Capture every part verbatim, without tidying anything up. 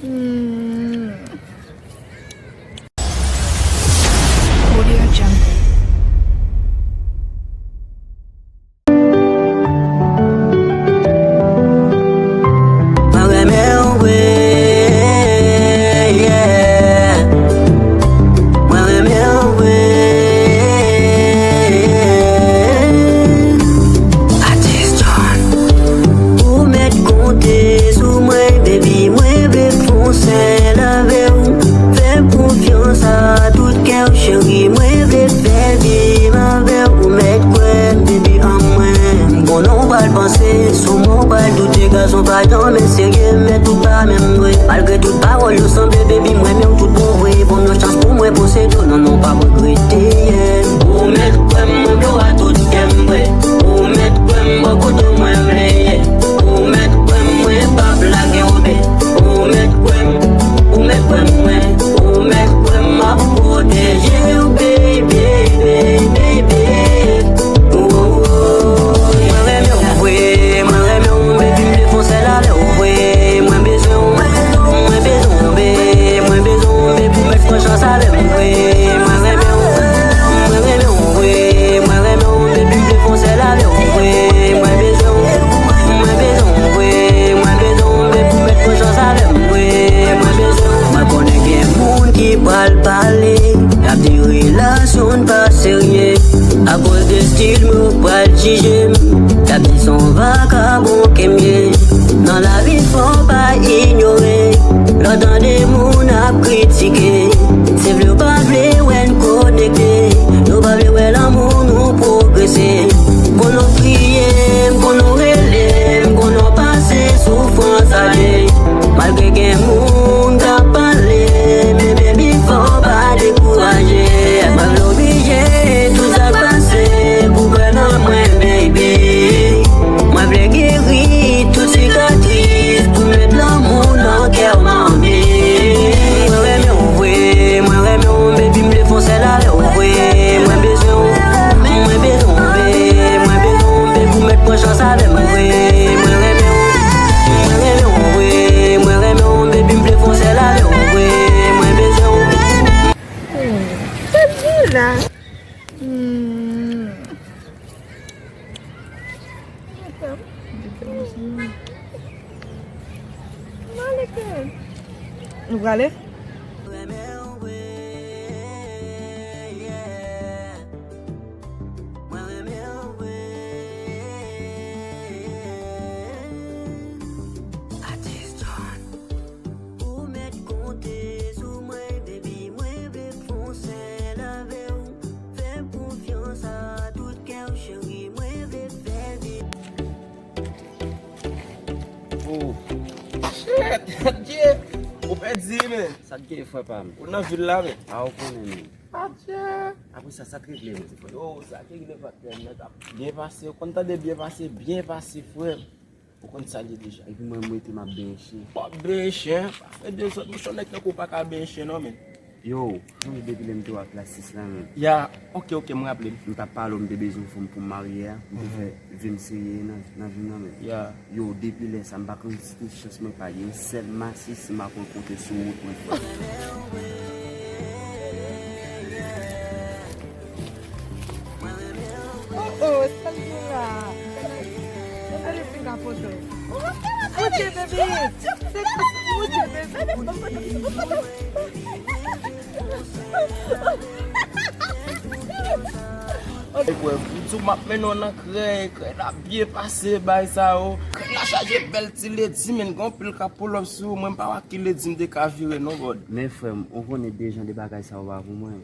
Hmm. Audio Jungle. Mwen renmen w vre, yeah. Mwen renmen w vre. Atis John. Ou mèt konte sou mwen, baby, mwen vle fon sèl avè w. Fè m konfyans a tout kè w, cheri, mwen vle fè vi m avè w. Ou mèt kwè m, baby, an mwen. M konnen w pral panse sou mwen, w pral doute, gason pa janmen serye, men tout pa menm vre. Malgre tout pawòl yo sanble, baby, m renmen w tout bon vre. Ban m yon chans pou mwen posede w, non, non, pa regrete, yeah. Ou mèt kwè m, mwen vle w a tout kè m vre. Ou mèt kwè m, bò kote w mwen vle ye. Ou mèt kwè m, mwen p ap lage w, baby. Ou mèt kwè m, ou mèt kwè m, mwen, ou mèt kwè m, m ap pwoteje w, baby, baby, baby. Mwen renmen w vre, mwen renmen w, baby, m vle fon sèl avè w vre. Mwen bezwen w, mwen bezwen w, baby, mwen bezwen w, baby, mèt pran chans avè m vre. Mwen renmen w, mwen renmen w vre, mwen renmen w, baby, m vle fon sèl avè w vre. Mwen bezwen w, mwen bezwen w vre, mwen bezwen w, baby, mèt pran chans avè m vre. Mwen bezwen w. Mwen konnen gen moun ki pral pale, y ap di relasyon n pa serye. Akoz de stil mwen, yo pral jije m, y ap di se yon vakabon ke m ye. Nan lavi fò w pa inyore, lè w tande moun ap kritike. Se vle w pa vle wè n konekte, yo pa vle wè lanmou nou pwogrese. M konn w kriye, m konn w rele, m konn w pase soufrans sa ye. Malgre gen moun k ap pale, men baby, fò w pa dekouraje. Mwen vle w blije tout sa k pase pou w kwè nan mwen, baby. Mwen vle geri tout sikatris pou m met lanmou nan kè w, manmi. Mwen renmen w vre, mwen renmen w, baby, m vle fon sèl avè w vre. Mwen bezwen w, mwen bezwen w vre, mwen bezwen w, baby, pou mèt pran chans avè m vre. Mwen renmen w, mwen renmen w vre, mwen renmen w, baby, m vle fon sèl avè w vre. Mwen bezwen w. Hmm. Sa k gen la? Hmm. Nou prale? Ou mèt konte sou mwen, baby, mwen vle fon sèl avè w. Fè m konfyans a tout kè w, cheri, mwen vle fè vi. Oh. Shit, Adye, ou pèdi, men. Sa k gen, frè pa m? Ou nan vil la, men. A, ou konnen, men. Adye. Apre sa, sa k regle, men, ti frè? Yo, sa k regle, patnè m, nèg ap byen pase. Ou konn tande byen pase, byen pase, frè m. Ou konn sa l ye deja. Epi mwen, m rete m ap benyen chen. W ap benyen chen? Pa fè dezòd, monchè, nèg tankou w pa ka benyen chen non, men. Yo, sonje depi lè m te wè klas sis la, men. Ya, oke, oke, m raple m. M t ap pale w, m te bezwen yon fanm pou m marye a. M te fè vi m serye nan, nan vi m nan, men. Ya. Yo, depi lè sa, m pa konn si te chans mwen pa gen yon sèl masis, m ap rankontre sou wout mwen, frè. Oh, oh, sa l gen la? Gade, gade ti kapoto. Monte, baby. Se monte, baby. Monte. Ey, bwè, m di w m ap mennen w nan krèy, krèy la byen pase, bay sa yo. Krèy la chaje bèl ti ledi, men gen anpil k ap pull up sou ou, mwen m pa wè ki ledi m te ka vire non, bròd. Men frè m, ou konnen de jan de bagay sa yo pa pou mwen.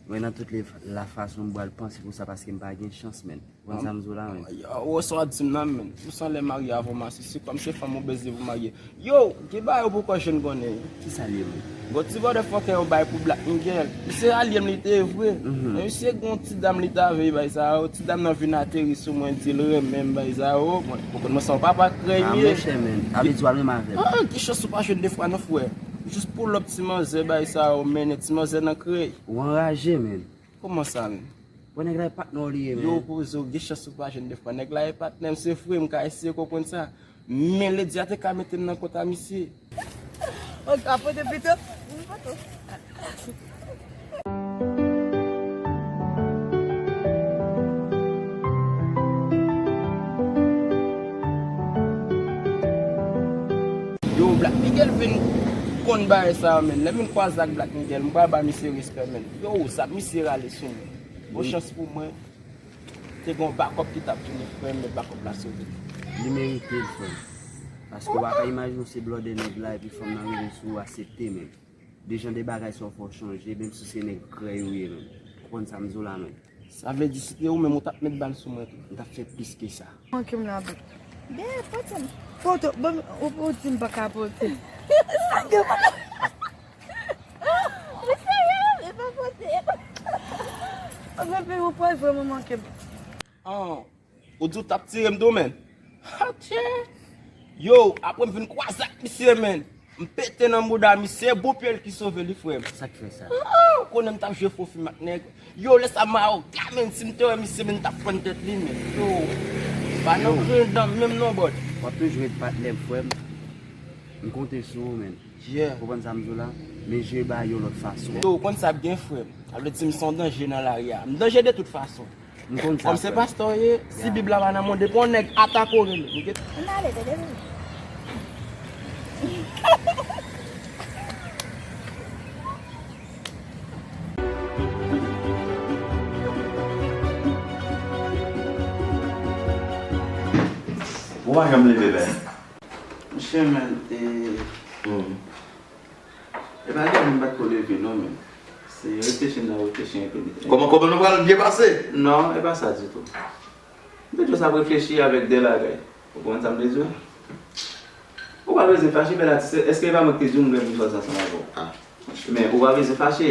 Mwen nan tout lè la fason m pral panse pou sa paske m pa gen chans, men. Ou konn sa m di w la, men. Yo, ou sa w ap di m nan, men. Ou san lè marye avè w, masi, se kòm se fanm ou bezwen pou marye. Yo, gen bagay ou poko jwenn konnen. Kisa l ye, men? Gon ti motherfucker yo bay pou Black Miguel. Misye alye m li te ye vre. Men misye gon ti dam li t avè l bay sa yo. Ti dam nan vin ateri sou mwen, di l renmen m bay sa yo. Mwen, ou konn mwen se yon papa krèy m ye. Ah, monchè, men. Sa vle di w al renmen avè l? Ah, gen chans ou pa jwenn de fwa non, frè. Jis pull up ti manzè bay sa yo, mennen ti manzè nan krèy. Ou anraje, men. Kòman sa, men? Bon, nèg la e patnè w li ye, men. Yo, poze w, gen chans ou pa jwenn de fwa. Nèg la e patnè m, se vre, m ka eseye konprann sa. Men ledi a te ka mete m nan kont a misye. Ok, apote pito. Yo, Black Miguel vin konn bagay sa yo, menn. Lè m vin kwaze ak Black Miguel, m pral ba misye respè, menn. Yo, sa misye rale sou mwen. Bon chans pou mwen. Te gen yon bakòp ki t ap vini, frè m, men bakòp la sove. Li merite l, frè m. Paske w pa ka imajine w se blòdè nèg la, epi fanm nan rive sou ou, aksepte, menn. De jan de bagay sa w fè w chanje, menm si se nèg krèy ou ye, menn. Ou konprann sa m di w la, menn? Sa vle di, si te ou menm, ou t ap met bal sou mwen tou. M t ap fè plis ke sa. Manke m la, bèt. Dèyè, pote m. Pote, bon, ou, ou di m pa ka pote. Sa gen pa ka. Ou serye, e pa pote. Ou gen pi ou pral vrèman manke m. Ah, ou di w t ap tire m tou, menn. Atchè! Yo, apre m vin kwaze ak misye, menn. M pete nan bouda misye, bon pye l ki sove li, frè m. Sa k fè sa? Ah, ou konnen m t ap jwe fo fim ak nèg. Yo, lè sa m awoga, menn, si m te wè misye, menn, m t ap fann tèt li, menn. Yo, pa nan grenn dan menm non, bròd. W ap toujou ret patnè m, frè m. M konte sou ou, menn. Yeah. Ou konprann sa m di w la? Men je ba yo lòt fason. Yo, ou konn sa k gen, frè m. Sa vle di m se yon danje nan lari a. M danje de tout fason. M konn sa, frè m. Kòm se pastè w ye, si Bib la pa nan men w, depi yon nèg atake w, rele m, oke? Ann ale, tande, tande. Ou pa janm leve, bèl. Monchè, men, e, hmm. E pa leve m pa t ko leve non, men. Se reflechi m nan reflechi enpe. Kòman, kòman nou pral byen pase? Non, e pa sa ditou. M te jis ap reflechi avèk de bagay. Ou konprann sa m te di w? Ou pa bezwen fache, bèl atis. Èske e pa mwen ki te di w m gen pou m sòti ansanm avè w? Ah. Men ou pa bezwen fache.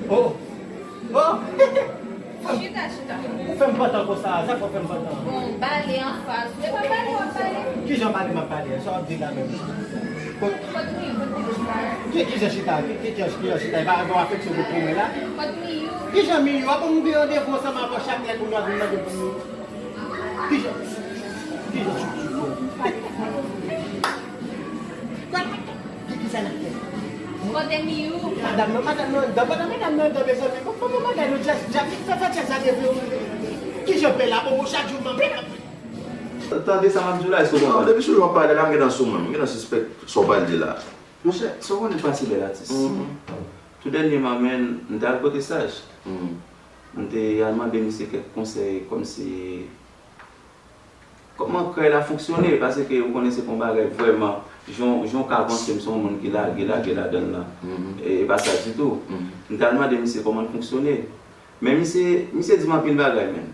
Oh! Oh! Chita, chita. Ou fè m pantan konsa, sa k fè w fè m pantan? Bon, bale anfas ou, e pa bale w ap bale. Kijan bale m ap bale? Sa w ap di la menm? Kot, kot Miyou, kot Miyou chita? Ki, kijan chita? Ki, ki, kijan, kijan chita? E pa gen afeksyon pou mwen la? Kot Miyou? Kijan Miyou? Apre m gen randevou ansanm avè w chak lè kounye a vin mande pou Miyou. Kijan? Kijan chouchou? Ki, ki sa n ap fè? Kote Miyou? Madanm nan, madanm nan anndan, pandan madanm nan anndan, mezanmi, bon, bon, bon, bagay nou djaz, djaz, fè, fè djaz la leve, wi. Kijan bèl la, bon, bon, chak jou, manman. Tande sa m ap di w la, èske w konprann? Non, depi sou jan w ap pale la, m gentan sou mwen, m gentan sispèk sa w pral di la. Monchè, sa w konnen pase bèl atis. Mhm. Tou dènyèman, men, m te al kote Saj. Mhm. M te al mande misye kèk konsèy, kòmsi kòman krèy la fonksyone, paske ou konnen se pa yon bagay vrèman, jan, jan w ka panse m se yon moun ki lage, lage ladan l lan. Mhm. E, e pa sa ditou. Mhm. M t al mande misye kòman l fonksyone. Men misye, misye di m anpil bagay, men.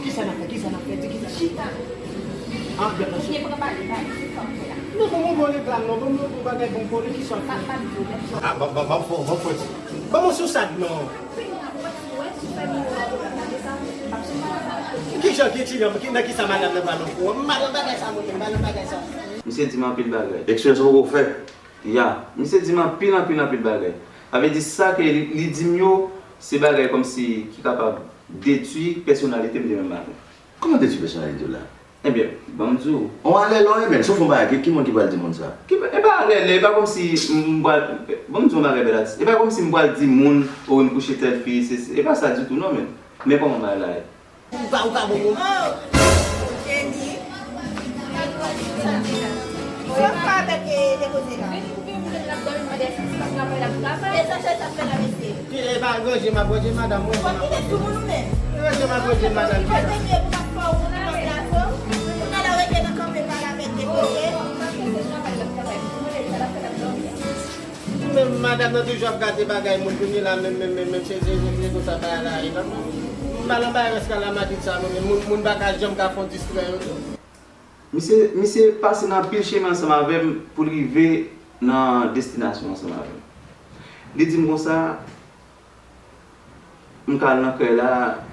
Kisa n ap fè? Kisa n ap fè? Di kisa? Chita. Ah, bèt la. Oubyen pran bale, bale. Se sa w fè la. Non, bon, bon, bon, reklam, non, bon, bon, bon, bagay, bon, bon, kisa w fè? Pa, pa di w, men. Ah, bon, bon, bon, bon, bon, bon. Ban mwen sou sa, non. Kijan, ki ti, nan kisa madanm nan pral nan kou? Madanm bagay sa, mwen menm, madanm bagay sa. Misye di m anpil bagay. Eksperyans ou poko fè? Ya, misye di m anpil, anpil, anpil bagay. Sa vle di sa ke li, li di m yo, se bagay kòmsi ki kapab detwi pèsonalite m demen maten. Kòman detwi pèsonalite w la? Ebyen, ban m di w. On alè lè w renmen l, si w fè yon bagay, ki, ki moun ki pral di moun sa? Ki, e pa alè lè, e pa kòmsi m pral, ban m di w yon bagay, bèl atis. E pa kòmsi m pral di moun, o, m kouche tèl fi, se, se, e pa sa ditou, non, men. Men kòman bagay la ye? Ou pa, ou pa bon moun. Oh, Jenny. Sa w fè avèk, eh, dekoze la? E sa chèz ap fè la, mesye? Ki, e pa ranje m ap ranje madanm mwen. Fò kite sou moun ou menm. Ranje m ap ranje madanm. Fò te ye pou m ap fè w moun nan gason. Ou nan la rete nan kanpe pale avèk dekoze. Men madanm nan toujou ap gate bagay moun kounye la, menm, menm, menm, menm se, se, se, se konsa bagay la ye, non? M pa nan bagay rès ka la Madrid sa, mwen menm, moun, moun pa ka janm ka fè w distrè yo tou. Misye, misye pase nan anpil chemen ansanm avè m pou l rive nan destinasyon ansanm avè m. Li di m konsa, m ka al nan krèy la,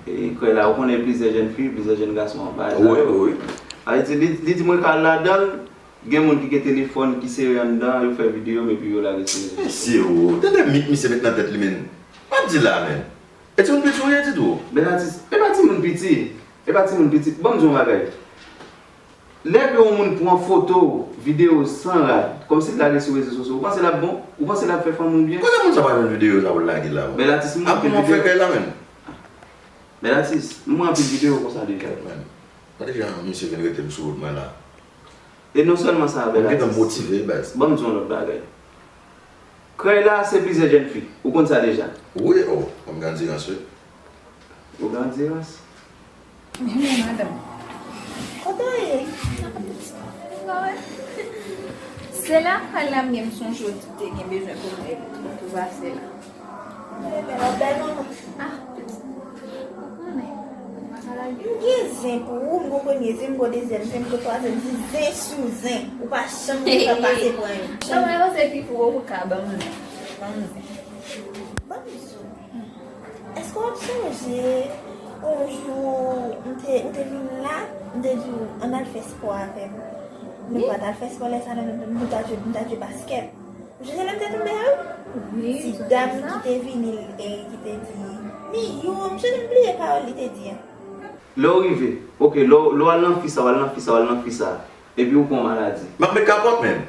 e krèy la, ou konnen plizyè jèn fi, plizyè jèn gason anba sa yo. Wi, wi. Sa vle di, li, li di mwen ka al ladan l, gen moun ki gen telefòn ki sere anndan, yo fè videyo m epi yo lage sou rezo sosyo. Mesye o, tande mit misye met nan tèt li, men. M ap di la, men. E timoun piti ou ye ditou? Bèl atis, e pa timoun piti. E pa timoun piti. Ban m di w yon bagay. Lè ke yon moun pran foto, videyo san rad, kòmsi l lage sou rezo sosyo, ou panse l ap bon? Ou panse l ap fè fanmi w byen? Kote moun sa pral jwenn videyo sa pou l lage la? Bèl atis, m pran anpil videyo. Ap kòman fè kay la menm? Bèl atis, m pran anpil videyo konsa deja. Kèt menm. Gade jan misye vin rete m sou wout mwen la. E non sèlman sa, bèl atis. M gentan motive, baz. Ban m di w yon lòt bagay. Krèy la, se plizyè jèn fi. Ou konn sa deja. Wi, o, ban m grandirans, wi. Ou grandirans? Men, men, madanm. Kote w ye? Se la, pral la, m gen m sonje w di te gen bezwen pou mwen, pou pase la. Bèl manman. Ah, pitit. Ou konnen. M gen zen pou ou, m gon premye zen, m gon dezyèm zen, m gon twazyèm zen, zen sou zen. Ou pa janm gen tan pase pran youn. Sa mwen panse pi pou ou, ou ka ban m zen. Ban m zen. Ban m di w. Èske w ap sonje yon jou m te, ou te vin la, m te di w, ann al fè spò avè m. Nou pa t al fè spò lè sa, non, nou, nou ta jwe, nou ta jwe baskèt. Ou sonje lè m te tonbe a ou? Wi, ti dam ki te vini, e ki te di, Miyou, m sonje m bliye pawòl li te di an. Lè w rive, oke, lè w, lè w al nan fi sa, w al nan fi sa, w al nan fi sa, epi w pran maladi. M ap met kapòt menm.